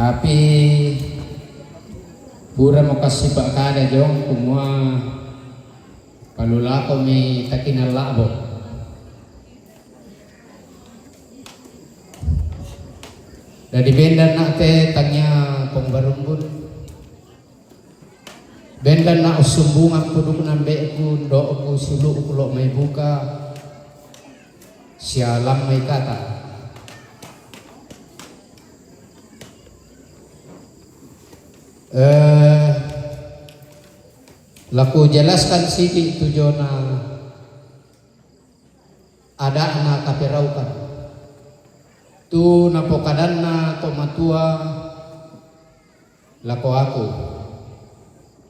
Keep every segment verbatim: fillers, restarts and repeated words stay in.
Tapi pura mo kasi pakada jong kumua palulakomi takinalla'bo. Dadi bendan na'te tangia kong barumbun. Bendan na usumbungan puduk nambe'ku, ndo'ku, sulu'ku lo' mai buka, sialang mai kata. Eh, laku jelaskan siki tujona ada'na kaperaukan. Tu napokadanna to matua lako aku,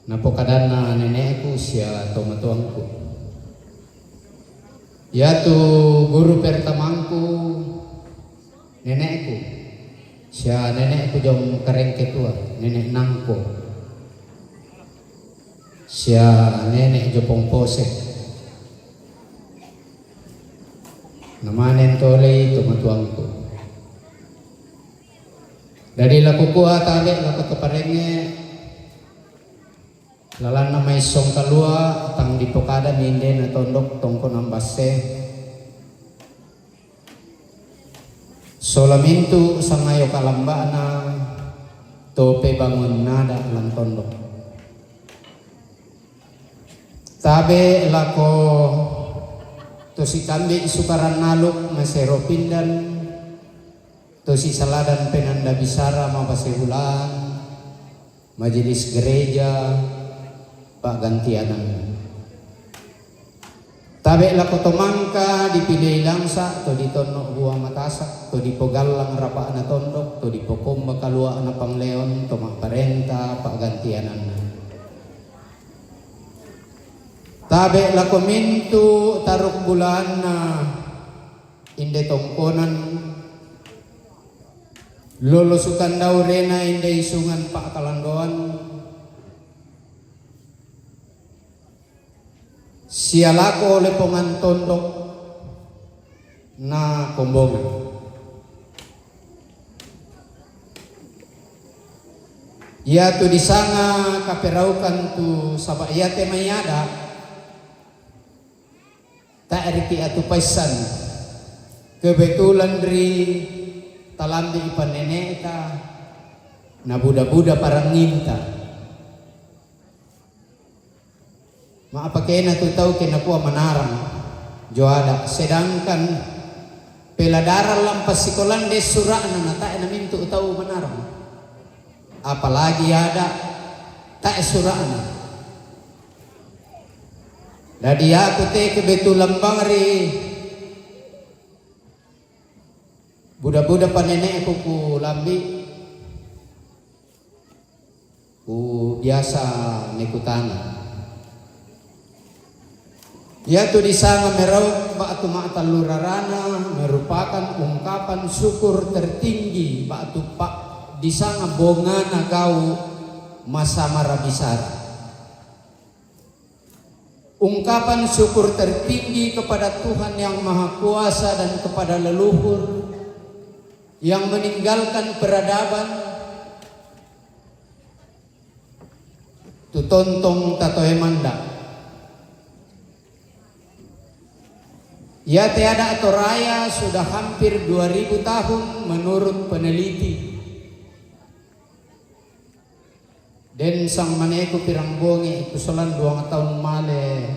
napokadanna nene'ku sia to matuangku. Yatu guru pertamangku nene'ku, sia nene'ku jong karengke tua, nene' Nangko, sia nene' Jopong Pose. Namanen tolei to matuangku. Dadi lakukua tabe' lako to parengnge, lalanna maissong kalua, tang dipokada mindena tondok tongkonan basse. Sola mintu sangayo kalamba'na to pebangun nada lan tondok. Tabe' lako to sikambi' sukaran naluk masero pindan, to sisaladan penanda bisara mabase hulan, majelis gereja, pa'gantianan. Tabe' lako to mangka dipilei langsa', to ditonno' bua matasak, to dipogallang rapa'na tondok, to dipokomba kalua'na pangleon, to ma'parenta pa'gantiananna. Tabe' lako mintu taruk bulaanna inde tongkonan, lolo sukandau rena inde isungan pa'kalandoan, sia lako lepongan tondok na kombongan. Iatu disanga kaperaukan tu saba' iate mai ada', ta'riki atu paissan. Kebetulan ri talambi' panene'ta, nabuda-buda paranginta. Ma'apakena tu tau ke nakua manarang jo ada', sedangkan peladaran lampa sikolan de' sura'na, na tae' namintu' tau manarang. Apalagi ada' tae' sura'na. Dadi aku te kebetulan bang ri buda-buda panene'ku ku lambi'. Ku biasa mekutana. Iatu disanga meraup ba'tu ma'tallu rarana merupakan ungkapan syukur tertinggi ba'tu pa-, disanga bongana gau' masamara bisara. Ungkapan syukur tertinggi kepada Tuhan Yang Maha Kuasa dan kepada leluhur yang meninggalkan peradaban, tu tontong tatoe manda'. Iate ada' Toraya sudah hampir dua ribu tahun menurut peneliti. Den sang maneku pirang bongi, kusolan duang taun male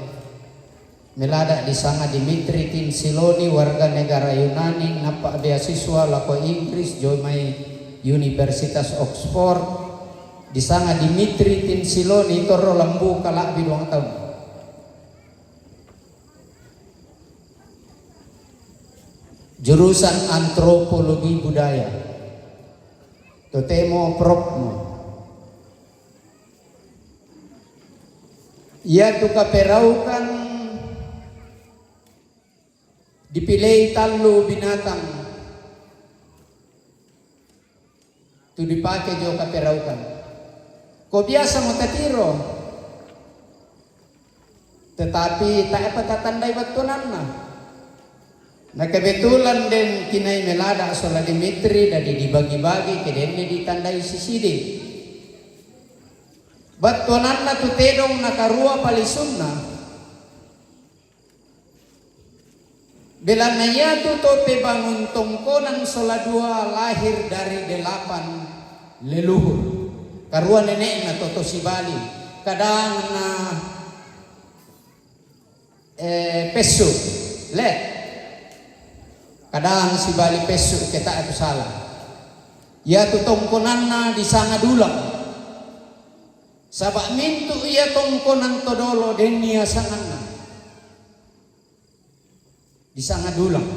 melada' disanga Dimitri Kinsiloni, warga negara Yunani, nappa' beasiswa lako Inggris, jomai Universitas Oxford. Disanga Dimitri Kinsiloni, torro lambu kala'bi duang taun. Jurusan Antropologi Budaya. Totemo propmo. Iatu kaperaukan dipilei tallu binatang tu dipake jo kaperaukan. Ko biasa mo tatiro, tetapi tae'pa tatandai battuananna. Na kebetulan den kinai melada sola Dimitri, dadi dibagi-bagi ke denne ditandai sisidi. Battuananna tu tedong nakarua palisunna. Belanna iatu to pebangun tongkonan sola dua lahir dari delapan leluhur. Karua nenekna to, to sibali. Kadang na, eh, pessu. Le. Kadang sibali pessu, keta aku salah. Iatu tongkonanna disanga Dulang. Saba mintu ia tongkonan todolo dennia sanganna. Disanga Dulang.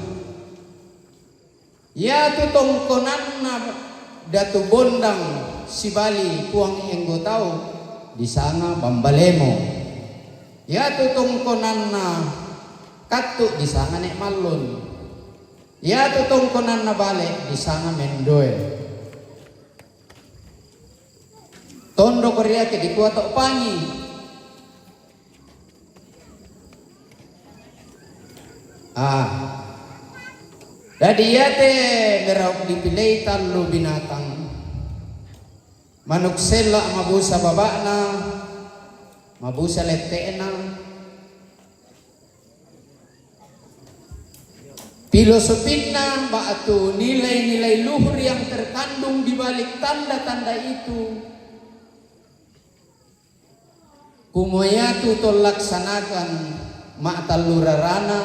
Iatu tongkonanna Datu Bondang sibali Puang Enggotau disanga Bambalemo. Iatu tongkonanna Kattu disanga Nek Mallun. Iatu tongkonanna Bale disanga Mendoe. Tondo korea ke dikua to Pangi. Ah. Dadi iate merau dipilei tallu binatang. Manuk sella mabusa babakna, mabusa lette'na. Filosofinna ba'tu nilai-nilai luhur yang terkandung di balik tanda-tanda itu, kumua iatu to laksanakan ma'tallurarana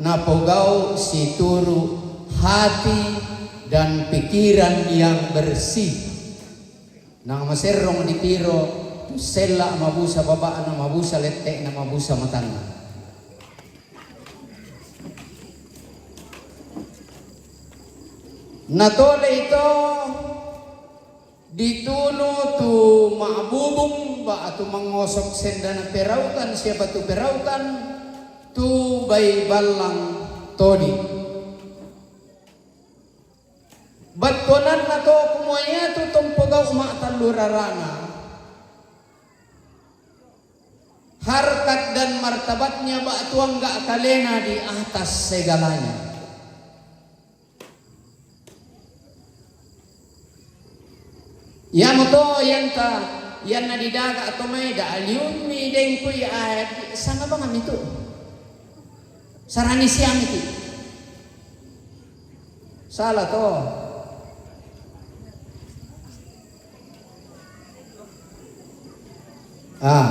napogau situru hati dan pikiran yang bersih. Nang maserrong ditiro, tu sella mabusa babakna, mabusa lette'na, mabusa matanna. Natole ito ditunu tu ma'bubung ba'tu mangosok sendana peraukan sia batu peraukan tu bai ballang todi. Battuananna to kumua iatu to mpogau ma'tallurarana, harkat dan martabatnya ba'tu angga kalena di atas segalanya. Iamoto ianta, ianna didaga to mai da aliummi dengkui ayat sanga bangami tu. Sarani siamiki. Salah to. Ah.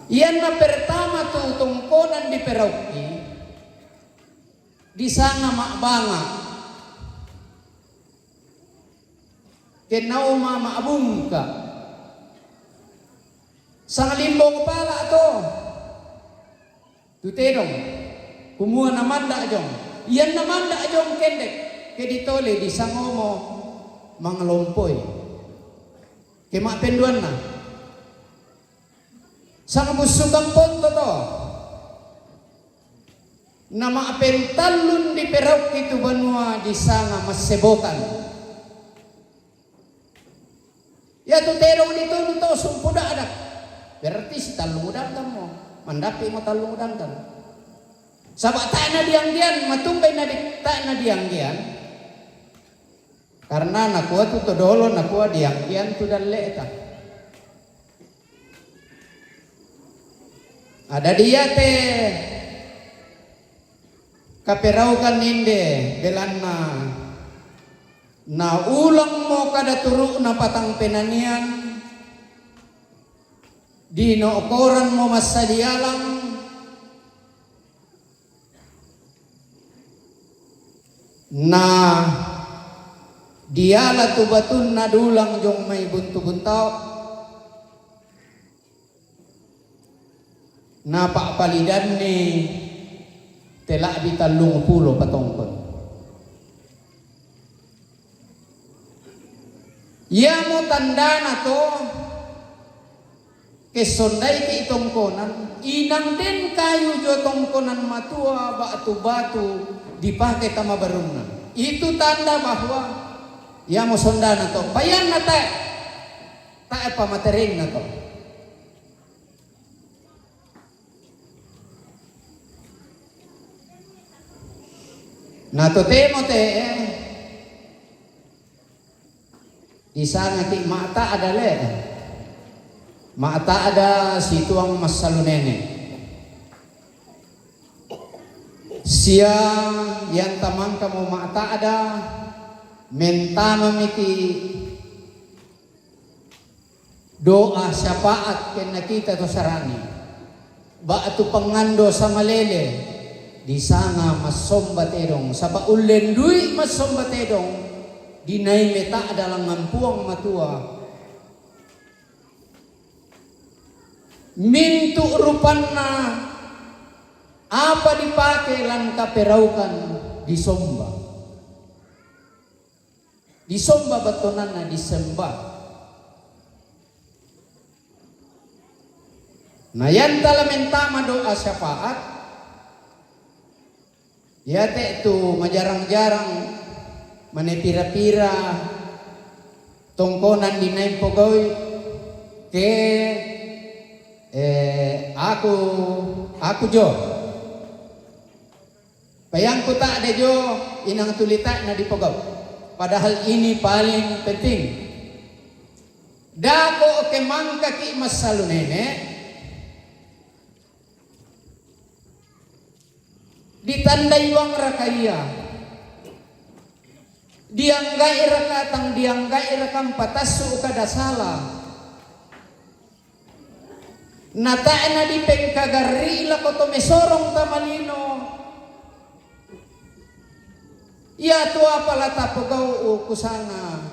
Ianna pertama tu tongkonan di Perauki, disanga Ma'banga. Kennauma Ma'bungka. Sanglimbong pala to. Tu tedong, kumua namanda jong. Ianna manda jong kendek, ke ditole disangomo manglompoi. Ke ma'penduanna. Sangbussu kampong to to. Nama'pentallun di Perauki tu banua disanga Massebokan. Iatu tedong ditunu to sumpu da'dak. Berarti sitallung udangkan mo. Mandappi mo tallung udangkan. Saba tae na dianggian, matumbai na di, tae na dianggian. Karena nakua tu todolo, nakua dianggian tu dalle'ta. Ada diate kaperaukan inde belanna. Na ulangmo kada turu'na patang penanian, dino'koranmo massadialang, na diala tu batunna Dulang jong mai Buntu Buntao. Napa'palidanni tela'bi tallung pulo patongkon. Iamo tandana to, kessondaiki tongkonan, inang den kayu jo tongkonan matua ba'tu batu dipake tama barunna. Itu tanda bahwa iamo sondana to, payanna tae, tae pamaterenna to. Na to temo te'e, disangaki' ma'ta'da le. Ma'ta'da situang massalunene. Sia yanta mangkamo ma'ta'da, mentamamiki' doa syafaat kenna kita to sarani. Ba'tu pangando samalele, disanga massomba tedong, saba' ullendui massomba tedong, dinai meta'da langngan Puang Matua. Mintu' rupanna apa dipake lan kaperaukan disomba. Disomba battonanna disembah. Na yantala mentama doa syafaat, yate tu majarang-jarang mane pira-pira tongkonan dinai pogaui ke, eh, aku, aku jo. Payangku ta'de jo inang tulita'na dipogau. Padahal ini paling penting. Dako ke mangkaki' massalu nene, ditandai bang raka ia. Dianggai raka tang dianggai raka mpatassu kada sala. Na tae' nadipengkagarri'i lako to mesorong tamalino. Ia tu apa la tapogau'u kusanga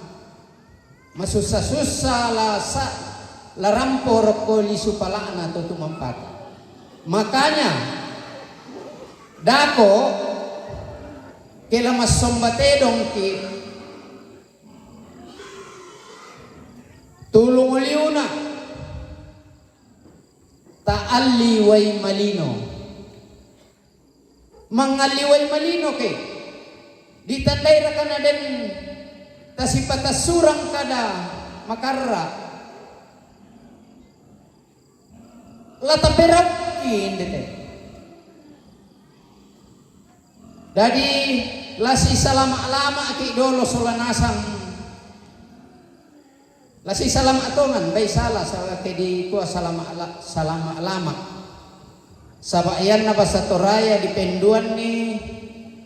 masussa-sussa la sa-, la rampo rokko lisu pala'na to tumampata. Makanya, dako ke la massomba tedongki', tulung liuna, ta'alli wai malino. Mangalli wai malino ke, ditandai raka naden tasipatassurang kada makarra. La taperauki inde te. Dadi la sisalama'-lama'ki' dolo sola nasang. La sisalama' tongan, bai sala, sala ke dikua salama' la-, salama' lama'. Saba' ianna basa Toraya dipenduanni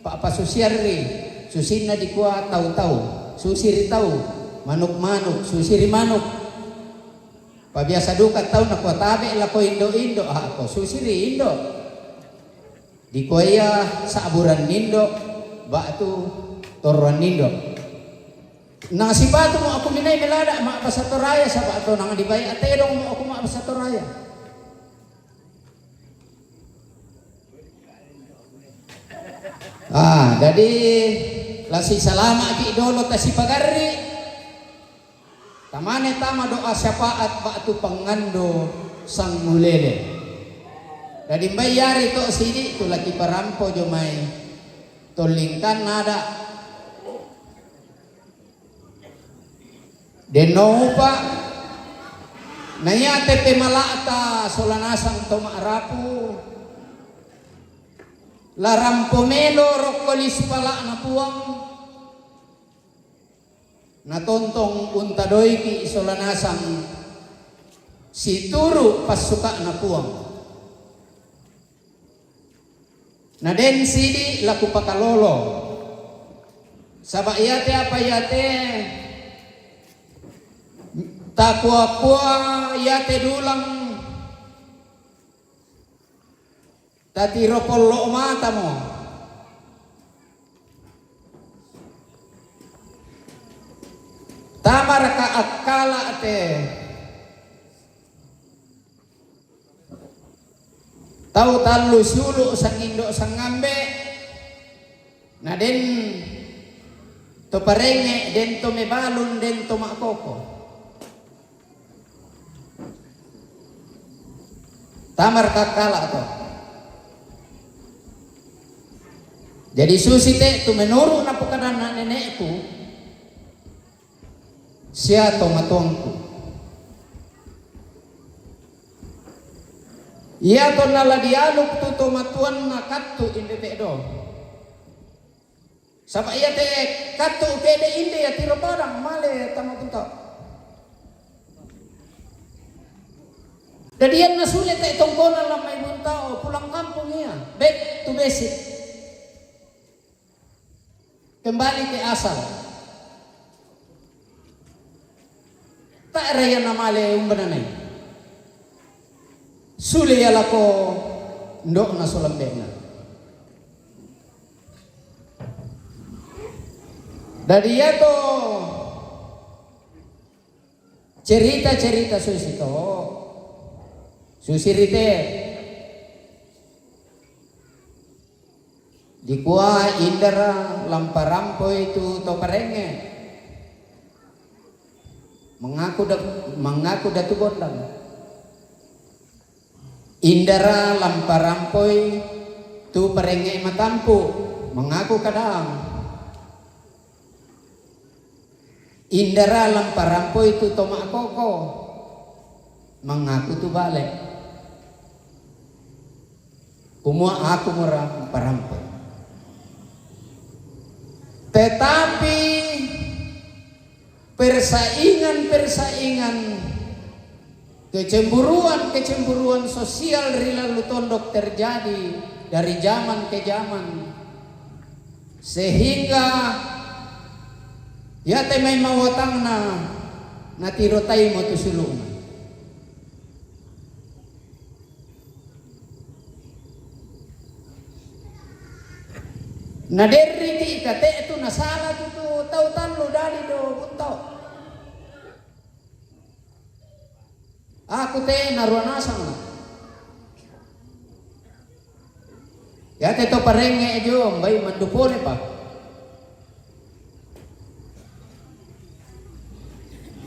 pa'pasusiarri, susinna dikua tau-tau, susiri tau, manuk-manuk, susiri manuk. Pabiasa duka tau nakua tabe' lako indo'-indo', ah, ko susiri indo'. Dikua ia sa'buran indo', ba'tu torroan indo'. Nasipatumo aku minai melada' ma'basa Toraya, saba' to nang dibai atedongmo aku ma'basa Toraya. Ah, jadi la sisalama'ki' dolo tasipagarri'. Tamane tama doa syafaat ba'tu pangando sangulele. Dadi mbai yari to sidi' tu la kiparampo jo mai tollingkanna ada'. Denno upa', na iate pemala'ta sola nasang to ma'rapu, la rampo melo rokko lisu pala'na Puang, na tontong untadoiki' sola nasang situru' passuka'na Puang. Na den sidi' la kupakalolo. Saba' iate apa iate takua-kua iate dulang tatiro pollo' matamo. Tamaraka akkala' te. Tau tallu siulu' sangindo' sangambe', na den to parenge', den to mebalun, den to ma'koko. Tamaraka akkala' to. Jadi susi te tu menuru' napokadanna nene'ku, sia tomatuangku. Iatonna la dialuk tu tomatuanna kattu inde te do. Saba' iate kattu' ke'de' inde iya tiro padang male tama Buntao. Dadianna sule te tongkona lan mai Buntao, pulang kampung iya, back to basic. Kembali ke asal. Tae' raya namale umbananai. Sule iya lako ndo'na solambe'na. Dadi iyato cerita-cerita susi to, susi rite. Dikua indara lamparampoi tu to parengnge', mangaku da-, mangaku datu Bondang. Indara lamparampoi tu parengnge' matampu', mangaku Kadang. Indara lamparampoi tu to ma'koko, mangaku tu Bale'. Kumua aku mora parampoi. Tetapi persaingan-persaingan, kecemburuan-kecemburuan sosial ri lallu tondok terjadi dari zaman ke zaman, sehingga iate mai mawatangna natiro taimo tu sulu'na. Naderriki' ka te'tu nasala tu, tu tau tallu dadi do Buntao. Aku te narua nasang. Iate to parengnge' jo, mbai mandu pole pa.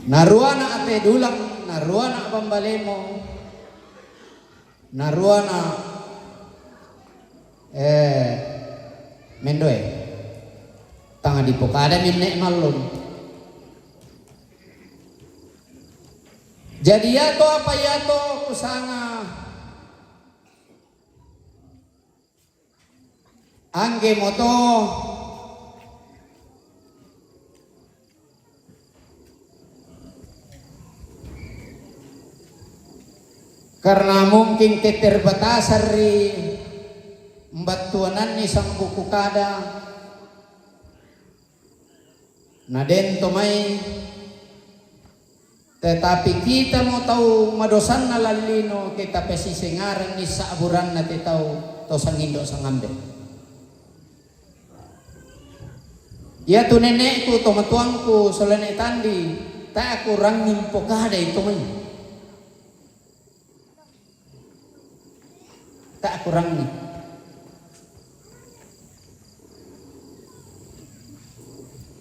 Naruana ate dulang, naruana bambalemo, naruana, eh, mendoe. Tanga dipokada minne' mallun. Jadi iyato apa iyato kusanga angge moto karena mungkin keterbatasan ri mbattuananni sang buku kada, na den to mai, tetapi kita mo tau madosanna lallino, kita pesisengaranni sa'buranna te tau to sangindo sangambe. Iatu nene'ku, tomatuangku, sola ne' tandi, tae' kurangi mpokadai to mai. Tae' kurangi.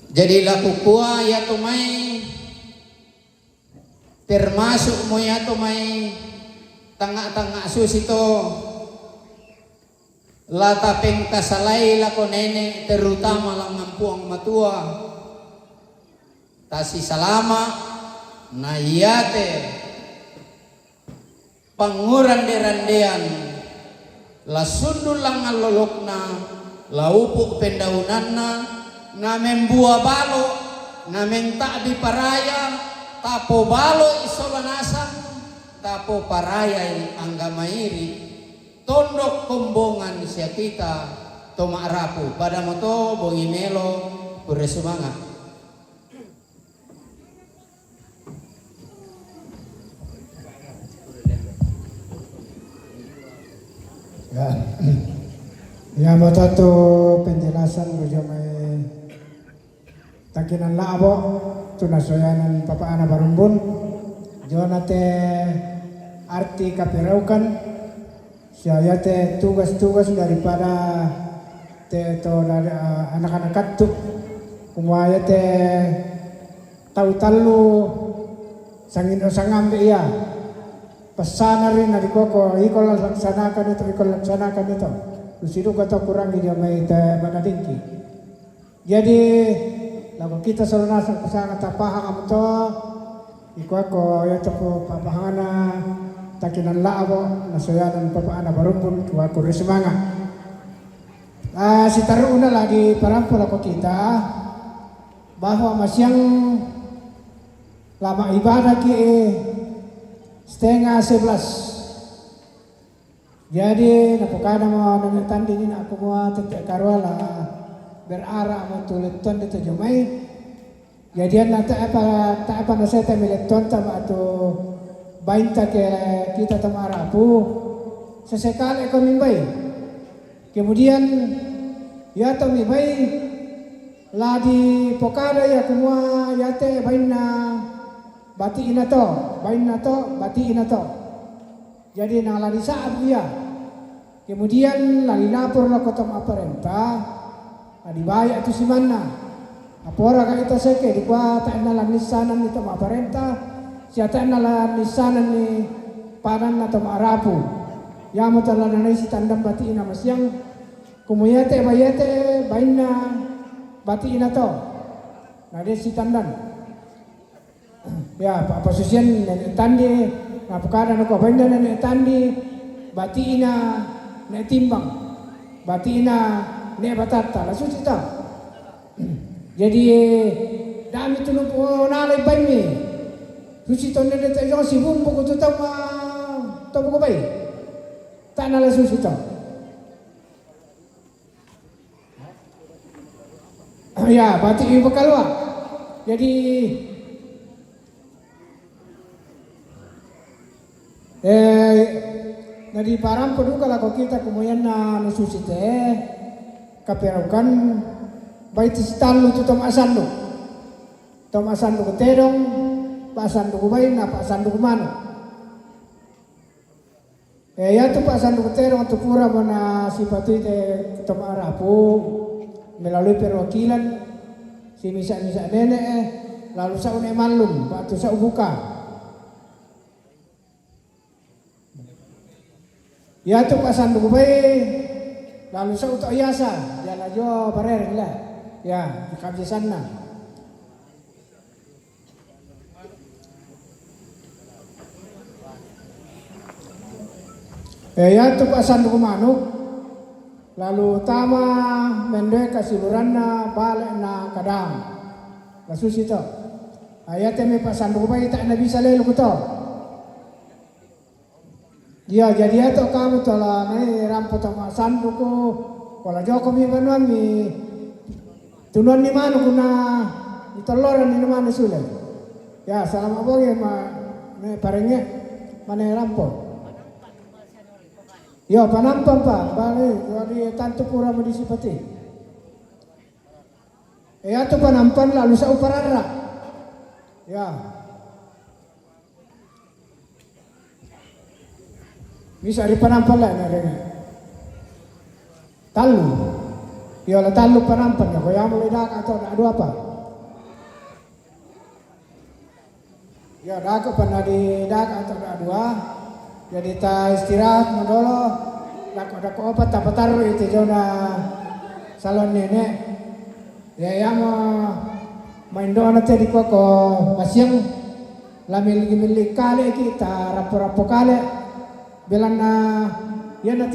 Jadi la kukua iatu mai, termasuk mo iatu mai tangnga'-tangnga' susi to, la tapengkasalai lako nene', terutama langngan Puang Matua. Tasisalama', na iate pangngurande-randean, la sundu' langngan lolokna, la upu' pendaunanna, na membua balo', na menta'bi paraya, tapobaloi sola nasang, tapoparayai anggamairi, tondok kombongan sia kita to ma'rapu, pada moto bongi melo, kurre sumanga'. Ya. Iya moto tu penjelasan ri jomai takinan la'bo' tu nasoyanan papa'na barumbun. Jona te arti kapiraukan, sia iate tugas-tugas daripada te to dari, eh, anak-anak kattu. Kumua iate tau tallu sangindo sangambe iya. Passana ri na dikuako, iko la laksanakan itu, iko la laksanakan itu. Kusiduka to kurangi dia mai te manadingki. Jadi, lako kita sola nasang kusanga tapahang amo to, ikuako iate ko papahangana takinan la'bo', nasoyanan papa'na barumbun, kuako ri sumanga'. Ah, sitaru'na la diparampo lako kita, bahwa masiang lama ibadah ki setengah sebelas. Jadi, napokada mo nene' tanding ina' kumua tette' karuala berara' mo tu lettuan de to jomai. Jadi, anna te'pa, te'pa nasete mi lettuanta ba'tu bainta ke kita to ma'rapu. Sesekale ko mimbai. Kemudian, ia to mimbai la dipokada ia kumua iate bainna bati'na to, bainna to, bati'na to. Jadi, na la disa'bu ia. Kemudian la dilapor lako to ma'parenta, la dibaya' tu simanna. Apora ka ita seke dikua ta'na la nissananni to ma'parenta, sia ta'na la nissananni padanna to ma'rapu. Iamoto la nanaisi tandang bati'na masiang, kumua iate bayate bainna bati'na to. Na de' sitandang. Ia, pa'pasusian nene' tandi, napokada nako bainna nene' tandi, bati'na ne' timbang, bati'na ne' batatta, la susi to. Jadi, da'mi tu nupu nalai bainmi. Susi to nene' te jong sibumbu ko tu tau ma, tau buko bai. Ta'na la susi to. Ya, bati'i bakalua. Jadi, eh, na diparampo duka lako kita kumua ianna nu susi te, kaperaukan bai tu sitallu tu to ma'sandu'. To ma'sandu' ko tedong, pa'sandu' ko bainna, pa'sandu' ko manu'. Eh, iatu pa'sandu' ko tedong tu pura mo nasipatui te to ma'rapu melalui perwakilan simisa-misa nene', eh, lalu sa'u ne' mallung, ba'tu sa'u buka. Iatu pa'sandu' ko bai, lalu sa'u to iasa, jala jo barereng la. Ya, di kabiasanna. Eh, iatu pa'sandu' ko manu', lalu tama mendoe kasiburanna bale' na kadang. La susi to. Ah, iate mi pa'sandu' ko bai ta'na bisa lelu ko to. Iya, jadi iatu kamu to la nai rampo to ma'sandu' ko, ko la joko mi banuammi tunuanni manu' ko na itolloranni na manu' sule. Ya, salama' bongi ma, ne parengnge, mane rampo. Iyo, panampang pa, bale, jadi tantu pura mo disipati. Eh, iatu panampang lalu sa'u pararra'. Ya. Misa' ri panampang lain ada ni. Tallu. Iyo la tallu panampang, ko iamo le daka' to da'dua pa. Iyo, daka' pa na di daka' to da'dua. Jadi ta istirahat mo dolo. Daka', daka' opa' ta patarru' ite jona salon nene'. Ya, iamo maindo'na te dikua ko masiang, la milli-milli kale ki, ta rappo-rappo kale. Belanna iana